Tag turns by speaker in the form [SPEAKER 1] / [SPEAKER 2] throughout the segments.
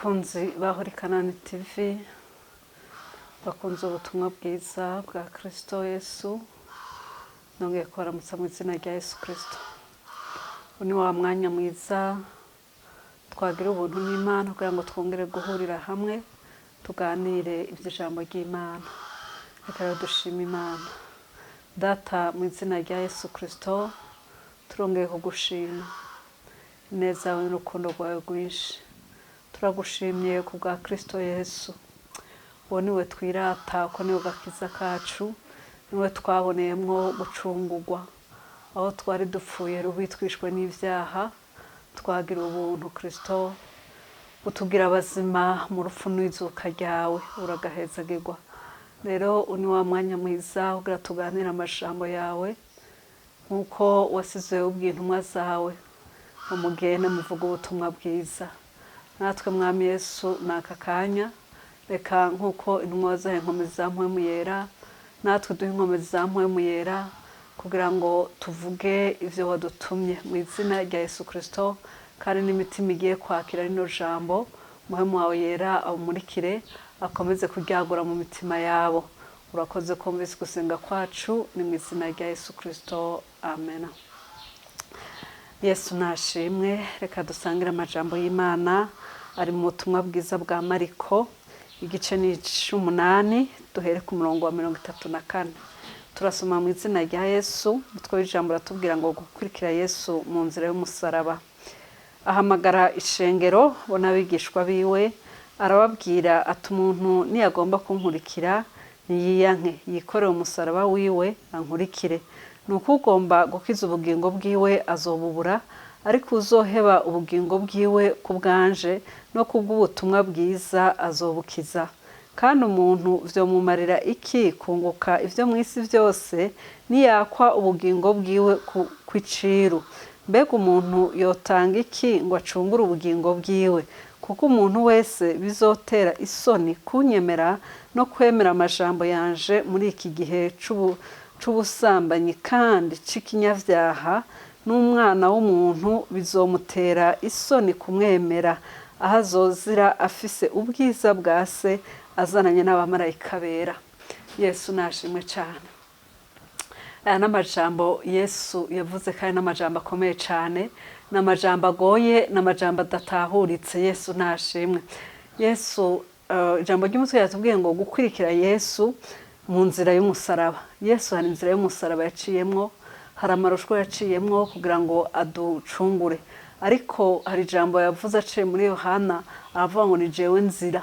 [SPEAKER 1] Bakunzi ba Holy Kanani TV, bakunze ubutumwa bwiza bwa Kristo Yesu, nongeye kubaramutsa mu izina rya Yesu Kristo. Uyu ni wa mwanya mwiza twagira ubuntu n'Imana kugira ngo twongere guhurira hamwe tuganire iby'ijambo ry'Imana. Reka rero dushime Imana. Data, mu izina rya Yesu Kristo, turongeye kugushima ineza yawe n'urukundo rwawe rwinshi. Turagushimye ku bwa Kristo Yesu. Uwo niwe twirata, ko niwe gakiza kacu, niwe twaboneyemwo gucungurwa. Aho twari dupfuye rubi twishwe n'ibyaha, twagira ubuntu Kristo utugira abazima mu rupfu n'izuka ryawe, uragahezagirwa. Rero uyu ni wa mwanya mwiza kugira tuganire amajambo yawe, nk'uko wasize ubwiye intumwa zawe ngo mugende muvuge ubutumwa bwiza. Natwe, Mwami Yesu, ni aka kanya, reka nk'uko intumwa zahaye inkomezi za Mpwemu Yera, natwe duhe inkomezi za Mpwemu Yera kugira ngo tuvuge ivyo wadutumye mu izina rya Yesu Kristo. Kandi n'imitima igiye kwakira rino jambo, Muhemu wawe Yera awumurikire, akomeze kuryagura mu mitima yabo. Urakoze kumvise gusenga kwacu, ni mu izina rya Yesu Kristo, amen. Yesu nashimwe. Reka dusangire amajambo y'Imana ari mu butumwa bwiza bwa Mariko, igice ni 8, duhere ku murongo wa 34. Turasoma mu izina rya Yesu. Umutwe w'ijambo uratubwira ngo gukurikira Yesu mu nzira y'umusaraba. Ahamagara ishengero bo n'abigishwa biwe, arababwira ati: "Umuntu niyagomba kunkurikira, niyiyanke, yikorere umusaraba wiwe, ankurikire. Ni uko ugomba gukiza ubugingo bwiwe azobubura, ariko uzoheba ubugingo bwiwe ku bwanje no kubw'ubutumwa bwiza azobukiza. Kandi umuntu vyomumarira iki kunguka ivyo mw'isi vyose, niyakwa ubugingo bwiwe kw'iciru? Mbega umuntu yotanga iki ngo acungure ubugingo bwiwe? Kuko umuntu wese bizotera isoni kunyemera no kwemera amajambo yanje muri iki gihe c'ubusambanyi kandi c'ikinyavyaha, n'Umwana w'umuntu bizomutera isoni kumwemera aho azozira afise ubwiza bwa Se, azananye n'abamarayika bera." Yesu nashimwe cyane. Aya n'amajambo Yesu yavuze, kandi n'amajambo akomeye cyane, ni amajambo agoye, ni amajambo adatahuritse. Yesu nashimwe. Yesu, ijambo ry'umutwe yatubwiye ngo gukurikira Yesu mu nzira y'umusaraba. Yesu hari inzira y'umusaraba yaciyemwo, hari amarushwa yaciyemwo kugira ngo aducungure. Ariko hari ijambo yavuze aciye muri Yohana, aravuga ngo ni jewe nzira.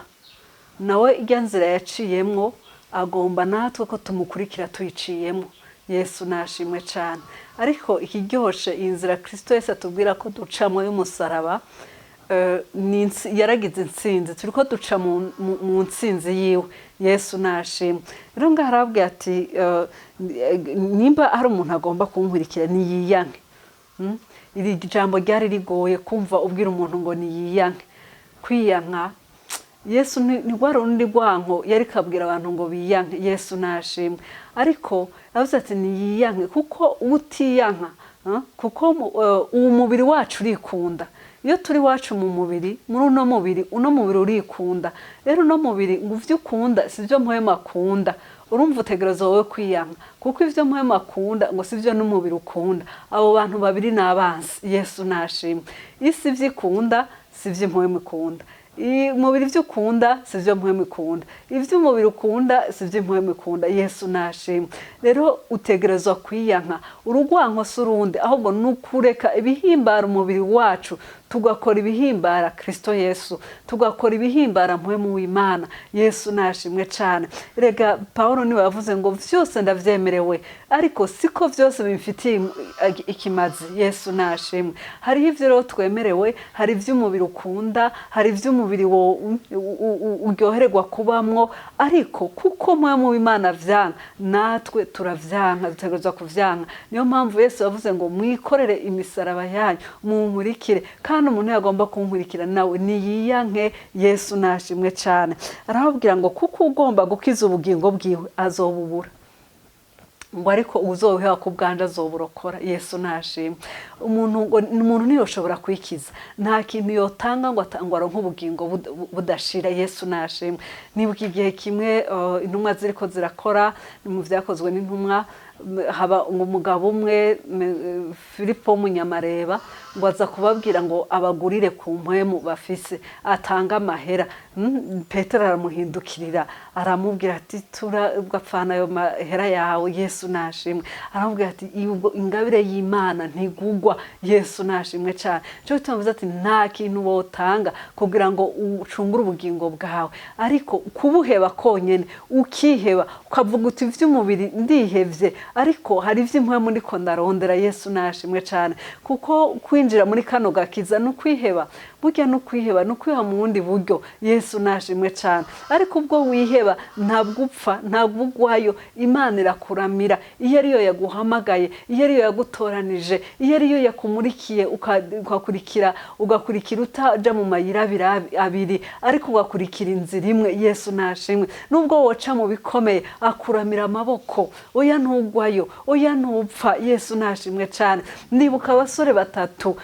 [SPEAKER 1] Nawe ijya nzira yaciyemwo, agomba natwe ko tumukurikira tuyiciyemwo. Yesu nashimwe cyane. Ariko ikiryoshe, iyi nzira Kristo Yesu atubwira ko ducamo y'umusaraba, yaragize intsinzi, turiko duca mu ntsinzi yiwe. Yesu nashimwe. Rero ngaho arababwira ati nimba hari umuntu agomba kunkurikira, niyiyanke. Iri jambo ryari rigoye kumva, ubwira umuntu ngo niyiyanke. Kwiyanka, Yesu ni rwa rundi rwanko yari kabwira abantu ngo biyanke. Yesu nashimwe. Ariko yavuze ati niyiyanke, kuko utiyanka, kuko uwo mubiri wacu urikunda. Iyo turi iwacu mu mubiri, muri uno mubiri, uno mubiri urikunda. Rero uno mubiri ngo ivyo ukunda si byo Mpwemu akunda. Urumva utegereza wowe kwiyanka, kuko ivyo Mpwemu akunda ngo si byo n'umubiri ukunda. Abo bantu babiri ni abansi. Yesu nashimwe. Isi ivyo ikunda si byo Mpwemu ikunda, umubiri ivyo ukunda si byo Mpwemu ikunda, ivyo umubiri ukunda si byo Impwemu ikunda. Yesu nashimwe. Rero utegerezwa kwiyanka. Urugwanko si urundi, ahubwo ni ukureka ibihimbara umubiri wacu, tugakora ibihimbara Kristo Yesu, tugakora ibihimbara Mpwemu w'Imana. Yesu nashimwe cane. Rega Pawulo niwe yavuze ngo vyose ndavyemerewe, ariko siko vyose bimfitiye ikimazi. Yesu nashimwe. Hariho ivyo rero twemerewe, hari ivy'umubiri ukunda, hari ivy'umubiri uryohererwa kubamwo, ariko kuko Mpwemu w'Imana vyanka, natwe turavyanka, dutegerezwa kuvyanka. Niyo mpamvu Yesu yavuze ngo mwikorere imisaraba yanyu munkurikire. Kandi umuntu yagomba kunkurikira nawe niyiyanke. Yesu nashimwe cane. Arababwira ngo kuko ugomba gukiza ubugingo bwiwe azobubura. Ngo ariko uzoheba ku bwanje azoburokora. Yesu nashimwe. Umuntu ngo umuntu ntiyoshobora kwikiza, nta kintu yotanga ngo aronke ubugingo budashira. Yesu nashimwe. Nibuka igihe kimwe intumwa ziriko zirakora, mu Vyakozwe n'Intumwa, haba umugabo umwe, Filipo w'umunyamareba, ngo aza kubabwira ngo abagurire ku mpwemu bafise, atanga amahera. Petero aramuhindukirira, aramubwira ati: "Turagapfana ayo mahera yawe." Yesu nashimwe. Aramubwira ati: "Ubwo ingabire y'Imana ntigugwa." Yesu nashimwe cyane. Cyo gituma avuze ati nta kintu wotanga kugira ngo ucungure ubugingo bwawe, ariko kubuheba konyene, ukiheba, ukavuga uti: "Ivy'umubiri ndihevye, ariko hari ivy'impwemu ndiko ndarondera." Yesu nashimwe cyane, kuko kwinjira muri kano gakiza ni ukwiheba. Burya ni ukwiheba, ni ukwiha mu bundi buryo. Yesu nashimwe cyane. Ariko ubwo wiheba, ntabwo upfa, ntabwo ugwayo. Imana irakuramira iyo ariyo yaguhamagaye, iyo ariyo yagutoranije, iyo ariyo yakumurikiye, ugakurikira, ugakurikira utaja mu mayira abiri, ariko ugakurikira inzira imwe. Yesu nashimwe. Nubwo woca mu bikomeye, akuramira amaboko. Oya, ntugwayo. Oya, ntupfa. Yesu nashimwe cyane. Ndibuka abasore batatu,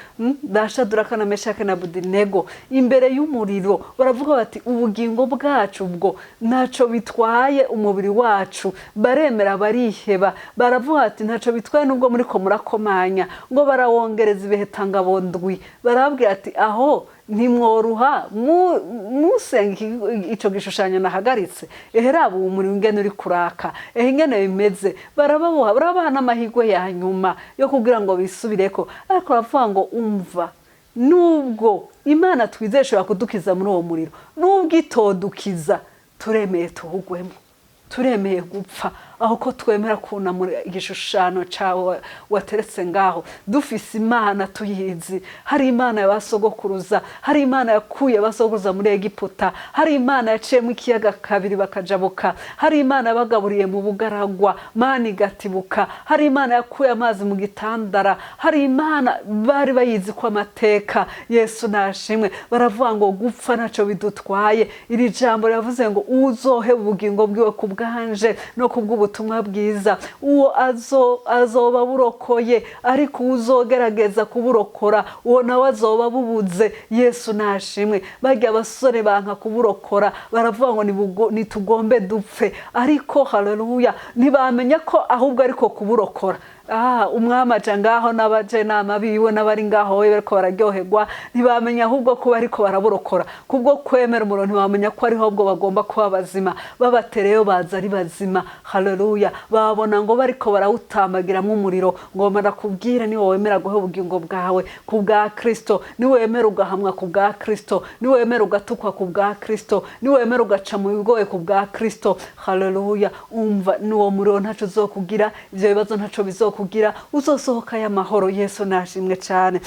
[SPEAKER 1] ba Shaduraka na Meshake na Abudinego, imbere y'umuriro baravuga bati: "Ubugingo bwacu bwo ntaco bitwaye, umubiri wacu." Baremera, bariheba, baravuga bati: "Ntaco bitwaye nubwo muriko murakomanya." Ngo barawongereza ibihetangabo ndwi, barababwira ati: "Aho ntimworuha musenga ico gishushanyo nahagaritse? Ehe, raba uwo muriro ingene uri kuraka, ehe ingene bimeze." Barababoha, barabaha n'amahirwe ya nyuma yo kugira ngo bisubireko, ariko baravuga ngo: "Umva, nubwo Imana twizeye ishobora kudukiza muri uwo muriro, nubwo itodukiza, turemeye tuwugwemo, turemeye gupfa aho ko twemera kunamura igishushanyo cyawe wateretse ngaho. Dufise Imana tuyizi, hari Imana yabasogokuruza, hari Imana yakuye abasogokuruza muri Egiputa, hari Imana yaciyemo ikiyaga kabiri bakajabuka, hari Imana yabagaburiye mu bugaragwa mani igatibuka, hari Imana yakuye amazi mu gitandara, hari Imana bari bayizi ko amateka." Yesu nashimwe. Baravuga ngo: "Gupfa ntacyo bidutwaye." Iri jambo riravuze ngo uzoheba ubugingo bwiwe ku bwanje no ku bw'ubutumwa bwiza, uwo azoba burokoye, ariko uzogerageza kuburokora, uwo nawe azoba bubuze. Yesu nashimwe. Barya abasore banka kuburokora, baravuga ngo nitugombe dupfe. Ariko haleluya, ntibamenya ko ahubwo ariko kuburokora. Umwami aja ngaho n'abajenama biwe n'abari ngaho we bariko bararyoherwa, ntibamenya ahubwo ko bariko baraburokora kubwo kwemera umuriro. Ntibamenya ko ariho bwo bagomba kuba bazima. Babatereyo baza ari bazima. Haleluya. Babona ngo bariko barawutambagiramwo umuriro. Ngo barakubwira: niwe wemera guha ubugingo bwawe ku bwa Kristo, niwemera ugahamwa ku bwa Kristo, niwemera ugatukwa ku bwa Kristo, niwemera ugaca mu bigoye ku bwa Kristo, haleluya, umva, n'uwo muriro ntaco uzokugira, ivyo bibazo ntaco bizokugira, uzosohoka y'amahoro. Yesu nashimwe cyane.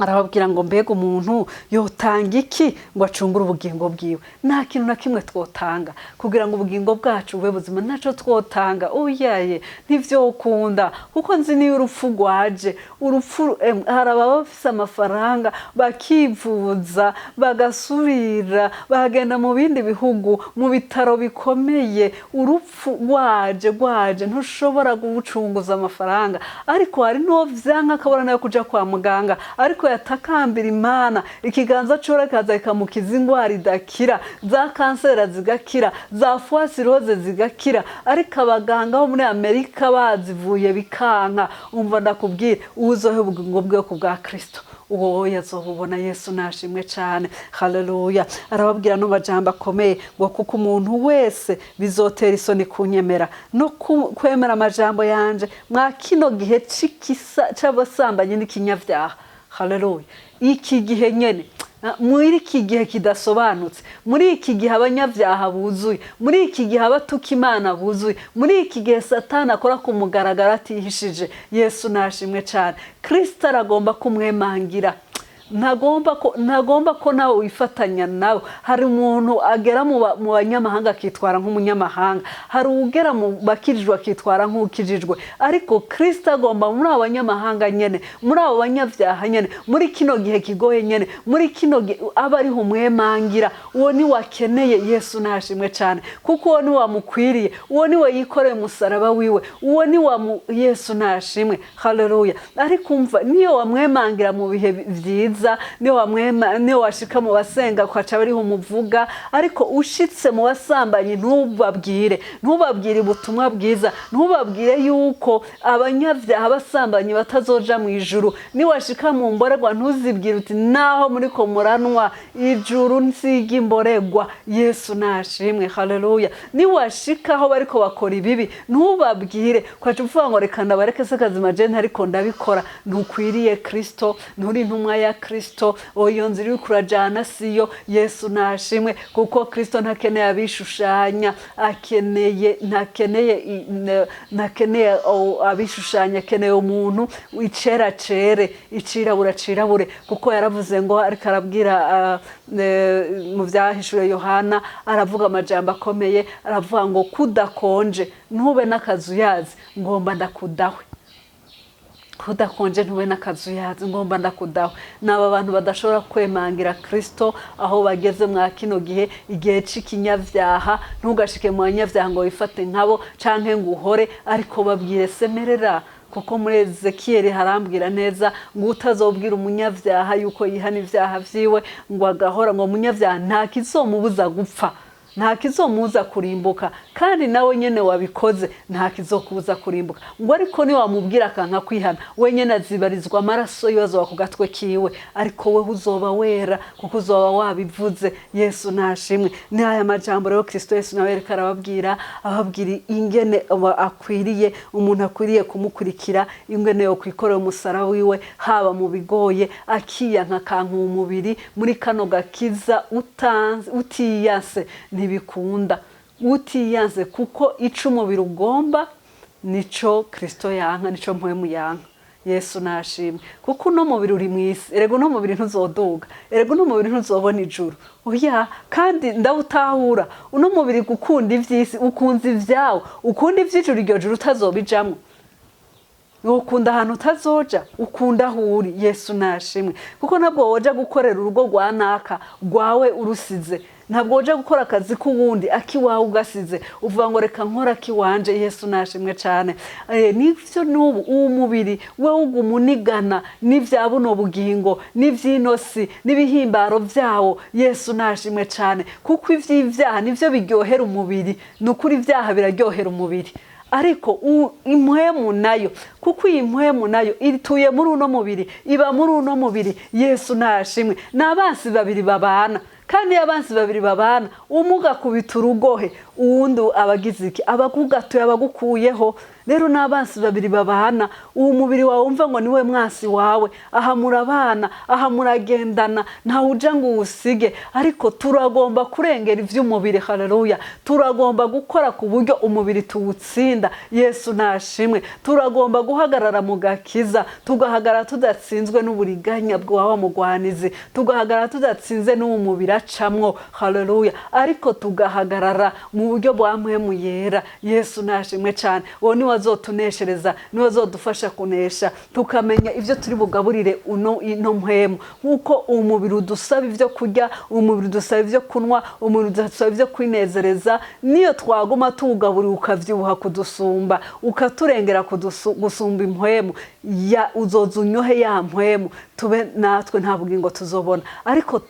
[SPEAKER 1] Arababwira ngo: "Mbega umuntu yotanga iki ngo acungure ubugingo bwiwe?" Nta kintu na kimwe twotanga kugira ngo ubugingo bwacu bube buzima. Ntaco twotanga, uyaye, ntivyokunda, kuko nzi niyo urupfu rwaje, urupfu, hari ababa bafise amafaranga bakivuza, bagasubira bagenda mu bindi bihugu mu bitaro bikomeye. Urupfu rwaje, rwaje, ntushobora gucunguza amafaranga. Ariko hari n'uwo vyanka akabona nayo kuja kwa muganga, ariko yatakambira Imana, ikiganza cora kaza ikamukiza ingwara idakira, za kansera zigakira, za foie cirrhose zigakira, ariko abaganga bo muri Amerika bazivuye bikanka. Umva ndakubwira, uzohe ubugingo bwiwe ku bwa Kristo, uwo yazobubona. Yesu nashimwe cyane. Haleluya. Arababwira no majambo akomeye ngo: "Kuko umuntu wese bizotera isoni kunyemera no kwemera amajambo yanje mwa kino gihe c'ikisa c'abasambanyi n'ikinyabyaha." Haleluya. Iki gihe nyene, muri iki gihe kidasobanutse, muri iki gihe abanyabyaha buzuye, muri iki gihe abatuka Imana buzuye, muri iki gihe Satani akora ku mugaragaro atihishije, Yesu nashimwe cyane. Kristo aragomba kumwemangira. Ntagomba ko nawe wifatanya nawe. Hari umuntu agera mu banyamahanga akitwara nk'umunyamahanga, hari ugera mu bakijijwe akitwara nk'ukijijwe, ariko Kristo agomba muri abo banyamahanga nyene, muri abo banyabyaha nyene, muri kino gihe kigoye nyene, muri kino gihe aba ariho umwemangira. Uwo ni wakeneye Yesu nashimwe cyane, kuko uwo ni wamukwiriye, uwo ni we yikoreye umusaraba wiwe, uwo ni wa Yesu nashimwe, haleluya. Ariko umva, niyo wamwemangira mu bihe byiza, niyo washika mu basenga ukaca bariho umuvuga, ariko ushitse mu basambanyi ntubabwire ubutumwa bwiza, ntubabwire yuko abanyabyaha abasambanyi batazoja mu ijuru. Niwashika mu mborerwa ntuzibwire uti naho muriko muranwa ijuru nsiga imboregwa. Yesu nashimwe, haleluya. Niwashika aho bariko bakora ibibi ntubabwire ukaca uvuga ngo reka ndabareke se kazima je ntariko ndabikora. Ntukwiriye Kristo, nturi intumwa ya Kristo, iyo nzira uri kurajana siyo. Yesu nashimwe, kuko Kristo ntakeneye abishushanya, akeneye ntakeneye abishushanya, akeneye umuntu icera cere, icirabura cirabure, kuko yaravuze ngo ariko arabwira mu byahishuye Yohana, aravuga amajambo akomeye, aravuga ngo kudakonje ntube n'akazuyazi ngomba ndakudahwe. Kudakonje ntube n'akazuyazi ngomba ndakudahwe. N'aba bantu badashobora kwemangira Kristo aho bageze mwa kino gihe, igihe c'ikinyavyaha. Ntugashike mu banyavyaha ngo wifate nkabo canke ngo uhore, ariko babwire semerera, kuko muri Ezekiyeli harambwira neza ngo utazobwira umunyavyaha yuko yihana ivyaha vyiwe ngo agahora, ngo umunyavyaha nta kizomubuza gupfa, nta kizomubuza kurimbuka, kandi nawe nyene wabikoze nta kizokubuza kurimbuka. Ngo ariko ni wamubwira akanka kwihana, we nyene azibarizwa amaraso yiwe azoba ku gatwe kiwe, ariko wewe uzoba wera kuko uzoba wabivuze. Yesu nashimwe. Ni aya majambo rero Kristo Yesu nawe yariko arababwira, ababwira ingene akwiriye umuntu akwiriye kumukurikira, ingene yo kwikorera umusaraba wiwe haba mu bigoye, akiyanka akanka umubiri muri kano gakiza utiyanse ntibikunda, utiyanze, kuko ico umubiri ugomba nico Kristo yanka, nico mpwemu yanka. Yesu nashimwe, kuko uno mubiri uri mw'isi, erega uno mubiri ntuzoduga, erega uno mubiri ntuzobona ijuru, oya. Kandi ndawutahura uno mubiri gukunda ivy'isi, ukunze ivyawo, ukunda ivy'ijuru, iryo juru utazobijamwo, ukunda ahantu utazoja, ukunda aho uri. Yesu nashimwe, kuko ntabwo woja gukorera urugo rwa naka rwawe urusize, ntabwo woja gukora akazi k'uwundi akiwawe ugasize, uvuga ngo reka nkora akiwanje. Yesu nashimwe cyane. Nivyo n'ubu uwo mubiri we uguma unigana n'ivya buno bugingo n'ivy'inosi n'ibihimbaro vyawo. Yesu nashimwe cyane, kuko ivy'ivyaha nivyo biryohera umubiri. Ni ukuri ivyaha biraryohera umubiri, ariko impwemu nayo, kuko iyi mpwemu nayo ituye muri uno mubiri, iba muri uno mubiri. Yesu nashimwe. Ni abansi babiri babana, kandi iyo abansi babiri babana, umwe ugakubita urugohe, uwundi abagize iki? Abagugatuye, abagukuyeho. Rero n'abansi babiri babana, uwo mubiri wawe wumva ngo niwe mwasi wawe, aha murabana, aha muragendana, ntawe uja ngo uwusige, ariko turagomba kurengera ivy'umubiri. Haleluya. Turagomba gukora ku buryo umubiri tuwutsinda. Yesu nashimwe. Turagomba guhagarara mu gakiza, tugahagarara tudatsinzwe n'uburiganya bwa wa mugwanizi, tugahagarara tudatsinze n'uwo mubiri acamwo. Haleluya. Ariko tugahagarara mu buryo bwa mpwemu yera. Yesu nashimwe cyane. Uwo niwe azotuneshereza, niwe azodufasha kunesha, tukamenya ivyo turi bugaburire ino mpwemu. Nkuko umubiri udusaba ivyo kurya, umubiri udusaba ivyo kunywa, umubiri udusaba ivyo kwinezereza, niyo twaguma tuwugaburira ukavyibuha kudusumba, ukaturengera gusumba impwemu, ya uzoza unyohe ya mpwemu, tube natwe nta bugingo tuzobona. Ariko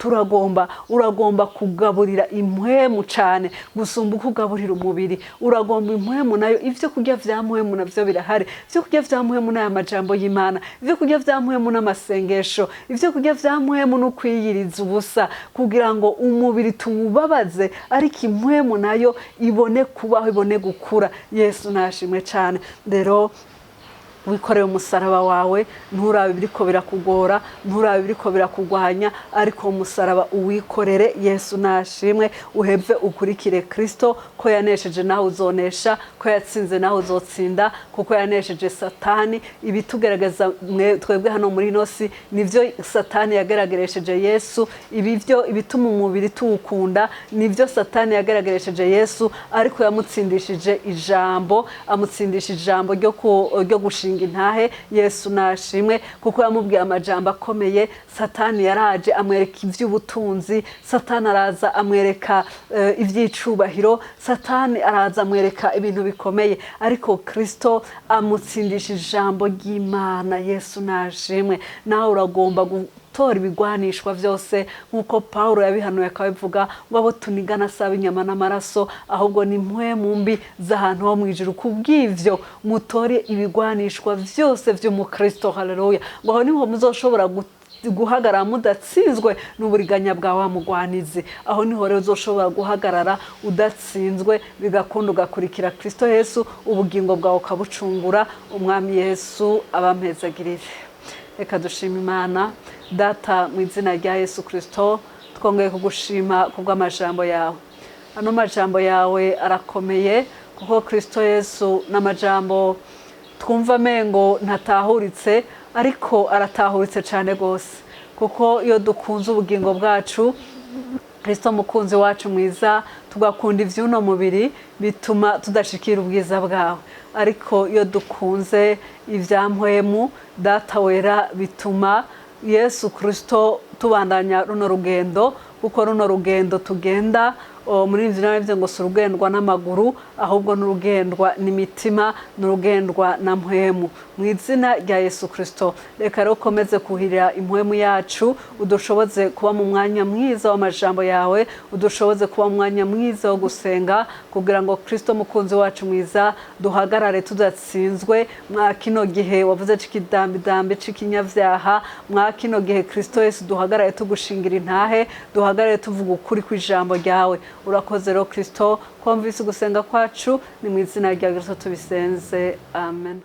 [SPEAKER 1] uragomba kugaburira impwemu cane gusumba uko ugaburira umubiri. Uragomba impwemu nayo, ivyo kurya vya mpwemu navyo birahari. Ivyo kurya vya mpwemu n'aya majambo y'Imana, ivyo kurya vya mpwemu n'amasengesho, ivyo kurya vya mpwemu n'ukwiyiriza ubusa, kugira ngo umubiri tuwubabaze, ariko impwemu nayo ibone kubaho, ibone gukura. Yesu nashimwe cane. Rero Wikoreye umusaraba wawe, nturabe ibiriko birakugora, nturabe ibiriko birakugwanya, ariko umusaraba uwikorere. Yesu nashimwe. Uheve ukurikire Kristo, ko yanesheje nawe uzonesha, ko yatsinze nawe uzotsinda, kuko yanesheje Satani. Ibitugerageza twebwe hano muri ino si nivyo Satani yagerageresheje Yesu. Ibivyo ibituma umubiri tuwukunda nivyo Satani yagerageresheje Yesu, ariko yamutsindishije ijambo, amutsindisha ijambo ryo gushinga intahe. Yesu nashimwe, kuko yamubwiye amajambo akomeye. Satani yaraje amwereka ivy'ubutunzi, Satani araza amwereka ivy'icubahiro, Satani araza amwereka ibintu bikomeye, ariko Kristo amutsindisha ijambo ry'Imana. Yesu nashimwe. Nawe uragomba gutora ibigwanishwa vyose nk'uko Paulo yabihanuye akabivuga ngo abo tunigana saba inyama n'amaraso, ahubwo ni mpwemu mbi z'ahantu ho mw'ijuru. Kubw'ivyo mutore ibigwanishwa vyose vy'umukristo. Haleluya. Ngo aho niho muzoshobora guhagarara mudatsinzwe n'uburiganya bwa wa mugwanizi. Aho niho rero uzoshobora guhagarara udatsinzwe, bigakunda ugakurikira Kristo Yesu, ubugingo bwawe ukabucungura. Umwami Yesu abampezagirire. Reka dushima Imana. Data, mu izina rya Yesu Kristo, twongeye kugushima kubw'amajambo yawe. Ano majambo yawe arakomeye, kuko Kristo Yesu n'amajambo twumva amengo ntatahuritse, ariko aratahuritse cyane rwose, kuko iyo dukunze ubugingo bwacu, Kristo mukunzi wacu mwiza, tugakunda ivy'uno mubiri, bituma tudashikira ubwiza bwawe. Ariko iyo dukunze ibya mpwemu, Data wera, bituma Yesu Kristo tubandanya runo rugendo, kuko runo rugendo tugenda muri ivyo navyo ngo si urugendwa n'amaguru, ahubwo n'urugendwa n'imitima, n'urugendwa na mpwemu. Mu izina rya Yesu Kristo, reka rero ukomeze kuhirira impwemu yacu, udushoboze kuba mu mwanya mwiza w'amajambo yawe, udushoboze kuba mu mwanya mwiza wo gusenga, kugira ngo Kristo mukunzi wacu mwiza duhagarare tudatsinzwe mwa kino gihe wavuze c'ikidambidambi c'ikinyavyaha. Mwa kino gihe, Kristo Yesu, duhagarare tugushingira intahe, duhagarare tuvuga ukuri kw'ijambo ryawe. Urakoze rero Kristo ko wumvise ugusenga kwacu. Ni mu izina rya Kristo tubisenze, amen.